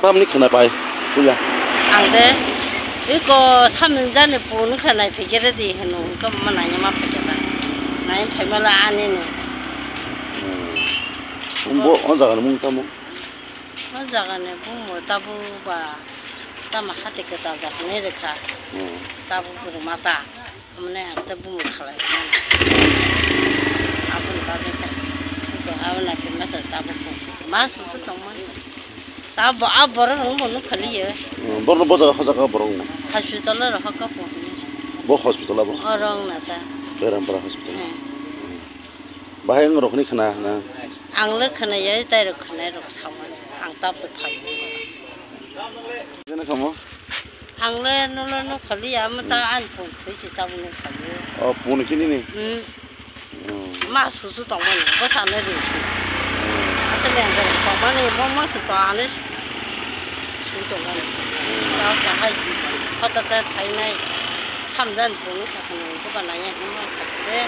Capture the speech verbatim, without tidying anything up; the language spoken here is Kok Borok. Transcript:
Tamni khwna pai, puya. Ang de, iko samung jani pun khwna nai phikere di hwno, iko ma nai ma phikere. Nai phai mala ani no. Hmm. Bo, o jaga ni mung tamo? O jaga ni bumo tabu ba, tama hati kwtal da hwnwi rwkha. Hmm. Tabu kwrwng mata. Mane ang ta bumo khalai mano. Aboni bagwi ta. Ko aboni aphi masa tabuk ko. Mas busu tongmani. Tabo a borok rok bono khaliyo. Hmm, borno bojaga hojaga borok no. Hospital ro hokka po. Bo hospital abo? Orong na ta. Berampara hospital. Hmm. Bahai ang rokni khna na. Ang le khna ya tai rok khna rok sawani. Ang tabuk phai. Jena kamo? Ang le nulo nuk khali ya, mo ta ani phone thwi si ta nuk khali. O, phone kini ni? Hmm. Hmm. Ma su su tong mani, bo sa ne ri su. Hmm. Asa le ang tong mani, mo mo su to ani su tong mani. Hmm. Ta sa hai, hota ta phai nai. Sam dan phone sa khani, ko ba nai ya, mo khate.